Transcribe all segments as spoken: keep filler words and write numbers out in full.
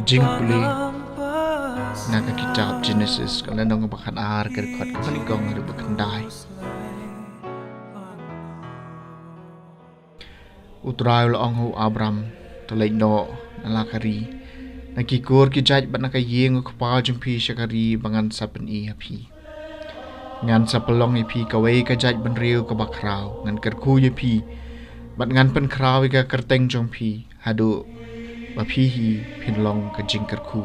Jingpule na ka kitab Genesis, ka lynnong ba khatar, ka dkhot kaba nyngkong haduh ba khyndai. U Trai u la ong ha u Abram, to leit noh na la ka ri, na ki kur ki jait bad na ka ïing u kpa jong phi sha ka ri ba ngan sa pyni ha phi. Ngan sa pynlong ïa phi kawei ka jait bynriew kaba khraw, ngan kyrkhu ïa phi bad ngan pynkhraw ïa ka kyrteng jong phi, haduh ba phi hi phin long ka jingkyrkhu.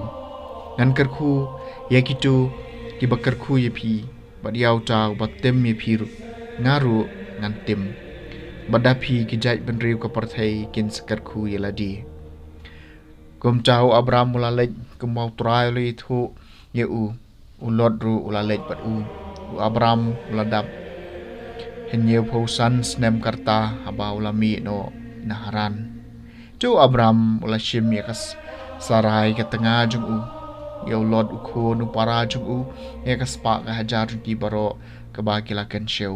Ngan kyrkhu ïa kito kiba kyrkhu ïa phi, bad ïa uta uba tim ïa phi ruh, nga ruh ngan tim. Bad da phi ki jait bynriew ka pyrthei kin sa kyrkhu ïa lade. Kumta u Abram u la leit kumba u Trai u la ïathuh ïa u. U Lot ruh u la leit bad u. U Abram u la dap hynñiewphew san snem ka rta haba u la mih noh na Haran. Te u Abram u la shim ïa ka S-, Sarai ka tnga jong u, ïa u Lot u khun u para jong u, ïa ka spah ka hajar jong ki baroh kaba ki la kynshew,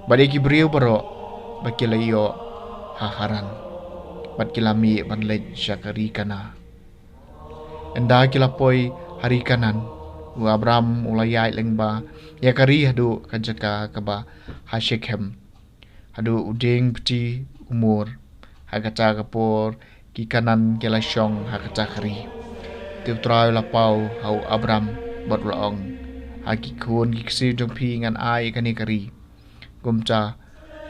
bad ïa ki briew baroh ba ki la ïoh ha Haran, bad ki la mih ban leit sha ka ri Kanan. Ynda ki la poi ha ri Kanan, u Abram u la ïaid lyngba ïa ka ri haduh ka jaka kaba ha Shekhem, haduh u dieng pti u Mor. Ha kata ka por ki Kanan ki la shong ha kata ka ri. Te u Trai u la paw ha u Abram bad u la ong, ha ki khun ki ksiew jong phi ngan ai ïa kane ka ri. Kumta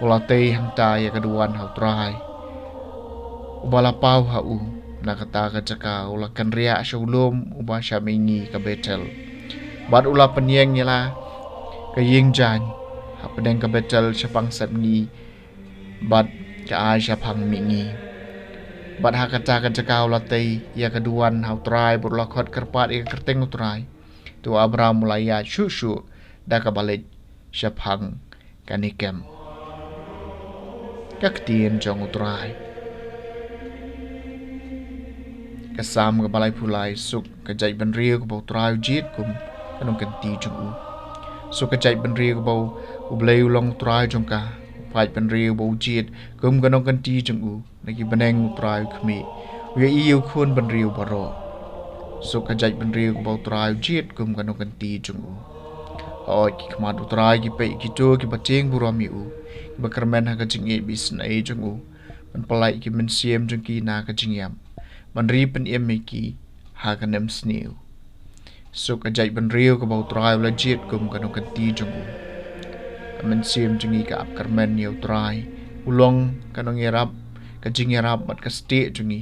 u la tei hangta ïa ka duwan ha u Trai uba la paw ha u. Na kata ka jaka u la kynriah sha u lum uba sha mihngi ka Bethel, bad u la pynïeng ïa la ka ïing jaiñ hapdeng ka Bethel shaphang sepngi, bad ka ai shaphang mihngi. Bad ha kata ka jaka u la tei ïa ka duwan ha u Trai bad u la khot kyrpad ïa ka kyrteng u Trai. Te u Abram u la ïaid shuh shuh da kaba leit shaphang kane kem. Ka ktien jong u Trai. Ka Salm kaba laiphew lai. Suk ka jaitbynriew kaba u Trai u jied kum ka nongkynti jong u. Suk ka jaitbynriew kaba u Blei u long u Trai jong ka, u paid bynriew ba u jied kum ka nongkynti jong u. Na ki bneng u Trai u khmih, u ïohi ïa u khun bynriew baroh. Suk ka jaitbynriew kaba u Trai u jied kum ka nongkynti jong u. Hooid, ki khmat u Trai ki peit ïa kito kiba tieng burom ïa u, kiba kyrmen ha ka jingïeit ba isynei jong u, ban pyllait ïa ki mynsiem jong ki na ka jingïap, ban ri pynim ïa ki ha ka nemsniew. Suk ka jaitbynriew kaba u Trai u la jied kum ka nongkynti jong u. Ka mynsiem jong ngi ka ap kyrmen ïa u Trai. U long ka nongïarap, ka jingïarap bad ka stieh jong ngi.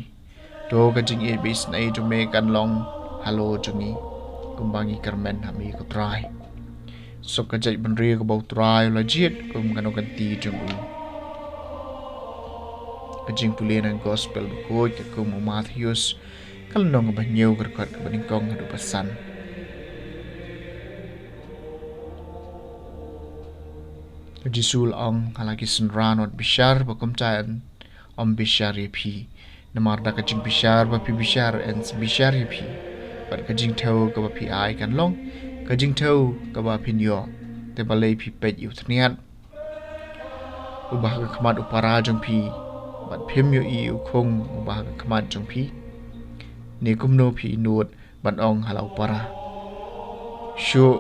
To ka jingïeit ba isynei jong me kan long halor jong ngi, kumba ngi kyrmen ha me ko Trai. Suk ka jaitbynriew kaba u Trai u la jied kum ka nongkynti jong u. Ka jingpule na ka Gospel bakhuid katkum u Mathaios, ka lynnong kaba hynñiew, ka dkhot kaba nyngkong haduh ba san. U Jisu u la ong ha la ki synran, wat bishar, ba kumta yn ym bishar ïa phi. Namar da ka jingbishar ba phi bishar yn sa bishar ïa phi, bad ka jingthew kaba phi ai kan long ka jingthew kaba phin ïoh. Te balei phi peit ïa u thniat uba ha ka khmat u para jong phi, bad phim ïohi ïa u khung uba ha ka khmat jong phi? Ne kumno phi nud ban ong ha la u para, shuh,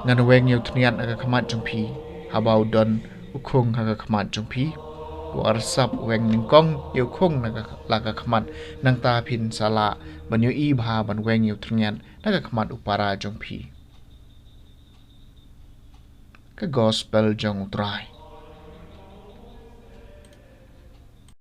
ngan weng ïa u thniat na ka khmat jong phi, haba u don u khung ha ka khmat jong phi? Ko arsap, weng nyngkong ïa u khung na ka, la ka khmat, nangta phin sa lah ban ïohi bha ban weng ïa u thniat na ka khmat u para jong phi. Ka Gospel jong u Trai.